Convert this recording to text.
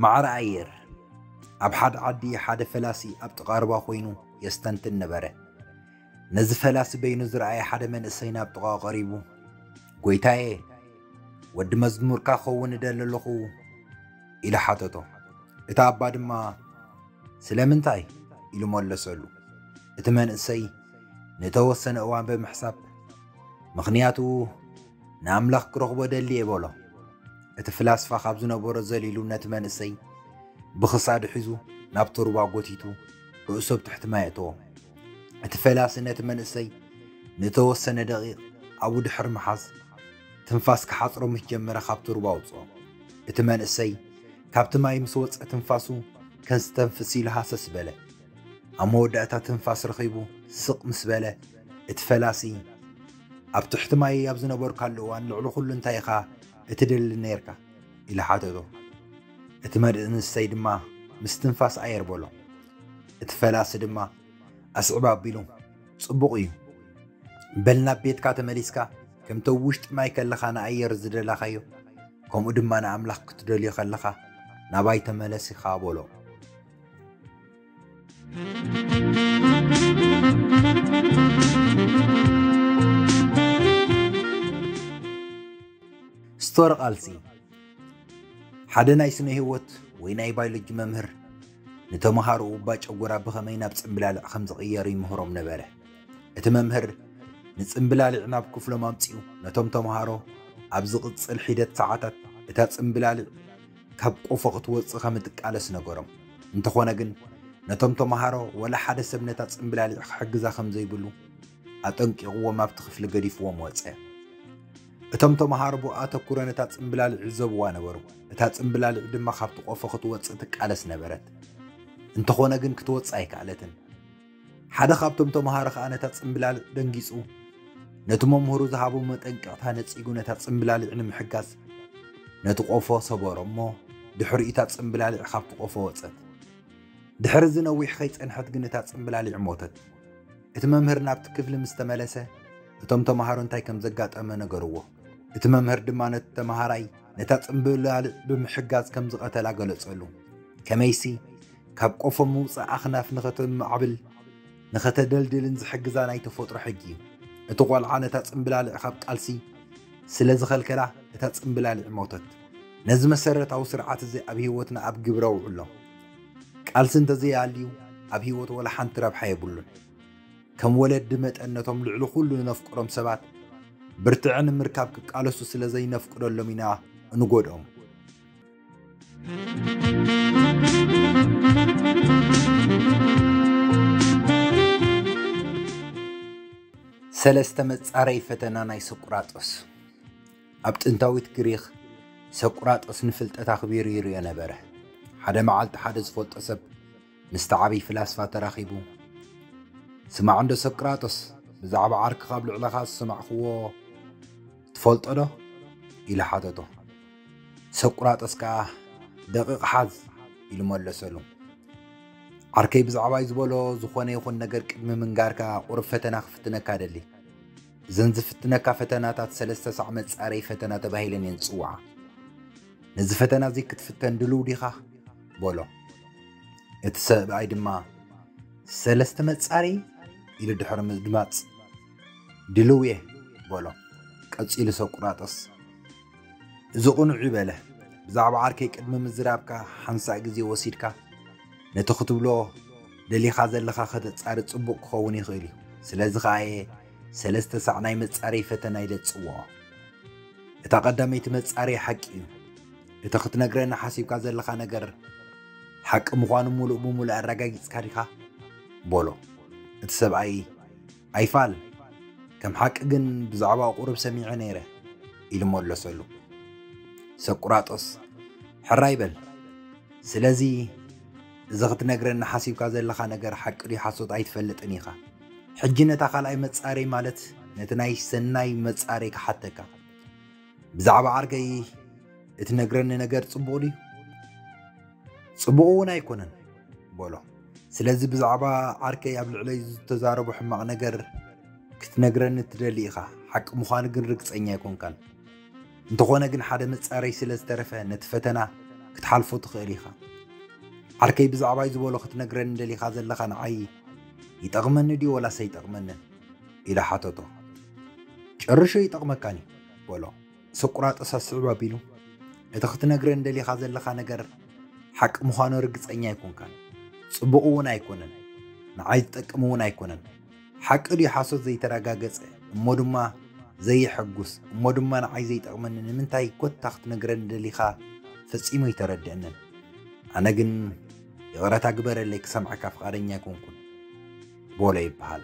ማዕረ ኣየር። ኣብ ሓደ ዓዲ ሓደ ፈላሲ ኣብ ጥቓ ሩባ ኮይኑ የስተንትን ነበረ። ነዚ ፈላሲ በይኑ ዝረኣየ ሓደ መንእሰይ ናብ ጥቓ ቀሪቡ፣ "ጎይታየ፣ ወዲ መዝሙርካ ክኸውን እደሊ ኣለኹ?" ኢሉ ሓተቶ። እቲ ኣባ ድማ፣ "ስለምንታይ?" ኢሉ መለሰሉ። እቲ መንእሰይ ንተወሰነ እዋን ብምሕሳብ፣ "ምኽንያቱ ንኣምላኽ ክረኽቦ ደልየ" በሎ። እቲ ፍላስፋ ካብ ዝነበሮ ዘሊሉ ነቲ መንእሰይ ብኽሳዱ ሒዙ ናብቲ ሩባ ጎቲቱ ርእሱ ኣብ ትሕቲ ማይ ኣእተዎ። እቲ ፈላሲ ነቲ መንእሰይ ንተወሰነ ደቂቕ ኣብኡ ድሕሪ ምሓዝ፣ ትንፋስ ክሓጽሮ ምስ ጀመረ ካብቲ ሩባ ኣውጽኦ። እቲ መንእሰይ ካብቲ ማይ ምስ ወጸ ትንፋሱ ከስተንፍስ ኢሉ ሃሰስ በለ። ኣብ መወዳእታ ትንፋስ ረኺቡ ስቕ ምስ በለ፣ እቲ ፈላሲ፣ "ኣብ ትሕቲ ማይ ኣብ ዝነበርካሉ እዋን ልዕሊ ኩሉ እንታይ ኢኻ እትደሊ ነይርካ?" ኢሉ ሓተቶ። እቲ መንእሰይ ድማ፣ "ምስትንፋስ ኣየር" በሎ። እቲ ፈላሲ ድማ ኣስዕብ ኣቢሉ፣ "ጽቡቕ እዩ። በል ናብ ቤትካ ተመሊስካ ከምቲ ኣብ ውሽጢ ማይ ከለኻ ንኣየር ዝደለኻዮ፣ ከምኡ ድማ ንኣምላኽ ክትደልዮ ከለኻ ናባይ ተመለስ ኢኻ" በሎ። ስቶሪ ቃልሲ። ሓደ ናይ ስነ ህይወት ወይ ናይ ባዮሎጂ መምህር ንተምሃሮኡ እባ ጨጎራ ብኸመይ ናብ ጽምብላሊዕ ከም ዝቕየር ይምህሮም ነበረ። እቲ መምህር ንጽምብላሊዕ ናብ ክፍሎም ኣምጺኡ ነቶም ተምሃሮ ኣብ ዝቕጽል ሒደት ሰዓታት እታ ጽምብላሊዕ ካብ ቆፎ ክትወጽእ ከም እትቃለስ ነገሮም። እንተኾነ ግን ነቶም ተምሃሮ ወላ ሓደ ሰብ ነታ ጽምብላሊዕ ክሕግዛ ከም ዘይብሉ ኣጠንቂቕዎም ኣብቲ ክፍሊ ገዲፍዎም ወጸ። እቶም ተምሃሮ ብኣተኩሮ ነታ ጽምብላሊዕ ይዕዘብዋ ነበሩ። እታ ጽምብላሊዕ ድማ ካብቲ ቆፎ ክትወጽእ ትቃለስ ነበረት። እንተኾነ ግን ክትወጽእ ኣይከኣለትን። ሓደ ካብቶም ተምሃሮ ከኣ ነታ ጽምብላሊዕ ደንጊጹ ነቲ መምህሩ ዝሃቦ መጠንቀቕታ ነጺጉ ነታ ጽምብላሊዕ ንምሕጋዝ ነቲ ቆፎ ሰበሮ እሞ ድሕሪኡ እታ ጽምብላሊዕ ካብቲ ቆፎ ወጸት። ድሕሪ እዚ ነዊሕ ከይጸንሐት ግን እታ ጽምብላሊዕ ሞተት። እቲ መምህር ናብቲ ክፍሊ ምስ ተመለሰ እቶም ተምሃሮ እንታይ ከም ዘጋጠመ ነገርዎ። እቲ መምህር ድማ ነቲ ተምሃራይ ነታ ጽምብላሊዕ ብምሕጋዝ ከም ዝቐተላ ገለጸሉ። ከመይሲ ካብ ቆፎ ምውጻእ ኣኽናፍ ንኸተማዕብል ንኸተደልድልን ዝሕግዛ ናይ ተፈጥሮ ሕጊ እዩ። እቲ ቆልዓ ነታ ጽምብላሊዕ ካብ ቃልሲ ስለ ዝኸልከላ እታ ጽምብላሊዕ ሞተት። ነዚ መሰረታዊ ስርዓት እዚ ኣብ ህይወትና ኣብ ግብሪ ኣውዕሎ። ቃልሲ እንተዘይሃልዩ ኣብ ህይወት ወላ ሓንቲ ረብሓ የብሉን። ከም ወለዲ መጠን ነቶም ልዕሊ ኩሉ ነፍቅሮም ሰባት ብርትዒ ንምርካብ ክቃለሱ ስለ ዘይነፍቅደሎም ኢና እንጎድኦም። ሰለስተ መጻረይ ፈተና ናይ ሶቅራጦስ። ኣብ ጥንታዊት ግሪኽ ሶቅራጦስ ንፍልጠት ኣኽቢሩ ይርእዮ ነበረ። ሓደ መዓልቲ ሓደ ዝፈልጦ ሰብ ምስቲ ዓብዪ ፍላስፋ ተራኺቡ፣ "ስማዕ እንዶ ሶቅራጦስ፣ ብዛዕባ ዓርክኻ ኣብ ልዕለኻ ዝሰማዕክዎ ትፈልጦ ዶ?" ኢሉ ሓተቶ። ሶቅራጦስ ከኣ፣ "ደቂቕ ሓዝ" ኢሉ መለሰሉ። ዓርከይ ብዛዕባይ ዝበሎ ዝኾነ ይኹን ነገር ቅድሚ ምንጋርካ ቁሩብ ፈተና ክፍትነካ ደሊ። እዘን ዝፍትነካ ፈተናታት ሰለስተ ሳዕ መጻረይ ፈተና ተባሂለን እየን ዝጽውዓ። ነዚ ፈተና እዚ ክትፍተን ድሉው ዲኻ? በሎ። እቲ ሰብኣይ ድማ፣ "ሰለስተ መጻረይ?" ኢሉ ድሕሪ ምድማጽ፣ "ድሉው እየ" በሎ። ቀጺሉ ሶቅራጠስ፣ "እዚ ቅኑዕ እዩ" በለ። "ብዛዕባ ዓርከይ ቅድሚ ምዝራብካ ሓንሳእ ግዜ ወሲድካ ነቲ ክትብሎ ደሊኻ ዘለኻ ከተጻሪ ጽቡቕ ክኸውን ይኽእል እዩ። ስለዚ ኸኣ እየ ሰለስተ ሳዕ ናይ መጻረይ ፈተና ኢለ ዝጽውዖ። እታ ቀዳመይቲ መጻረይ ሓቂ እዩ። እቲ ክትነግረኒ ሓሲብካ ዘለኻ ነገር ሓቂ ምዃኑ ምሉእ ብምሉእ ኣረጋጊጽካ ዲኻ?" በሎ። እቲ ሰብኣይ፣ "ኣይፋል፣ ከም ሓቂ ግን ብዛዕባኡ ቁሩብ ሰሚዐ ነይረ" ኢሉ መለሰሉ። ሰቁራጦስ፣ "ሕራይ በል። ስለዚ እዚ ክትነግረኒ ሓሲብካ ዘለኻ ነገር ሓቂ ድዩ ሓሶት ኣይትፈልጥን ኢኻ። ሕጂ ነታ ካልኣይ መጻረይ፣ ማለት ነቲ ናይ ሰናይ መጻረይ ክሓተካ። ብዛዕባ ዓርከይ እትነግረኒ ነገር ጽቡቕ ድዩ?" "ጽቡቕ እውን ኣይኮነን" በሎ። "ስለዚ ብዛዕባ ዓርከይ ኣብ ልዕለይ ዝተዛረቦ ሕማቕ ነገር ክትነግረኒ ትደሊ ኢኻ። ሓቂ ምዃኑ ግን ርግጸኛ ኣይኮንካን። እንተኾነ ግን ሓደ መጻረይ ስለ ዝተረፈ ነቲ ፈተና ክትሓልፎ ትኽእል ኢኻ። ዓርከይ፣ ብዛዕባይ ዝበሎ ክትነግረኒ ደሊኻ ዘለኻ ንዓይ ይጠቕመኒ ድዩ ወላስ ኣይጠቕመንን? ኢላ ሓተቶ። ጨርሾ ይጠቕመካን እዩ በሎ። ሰቁራጥስ ኣስዕብ ኣቢሉ፣ እቲ ክትነግረኒ ደሊኻ ዘለኻ ነገር ሓቂ ምዃኑ ርግጸኛ ኣይኮንካን። ጽቡቕ እውን ኣይኮነን። ንዓይ ዝጠቅም እውን ኣይኮነን። ሓቂ ድዩ ሓሶት ዘይተረጋገጸ፣ እሞ ድማ ዘየሐጉስ፣ እሞ ድማ ንዓይ ዘይጠቕመኒ ንምንታይ ኮታ ክትነግረኒ ደሊኻ ፈጺሙ ኣይተረድአንን። ኣነ ግን ይቕረታ ግበረለይ፣ ክሰምዓካ ፍቓደኛ ኣይኮንኩን በሎ ይበሃል።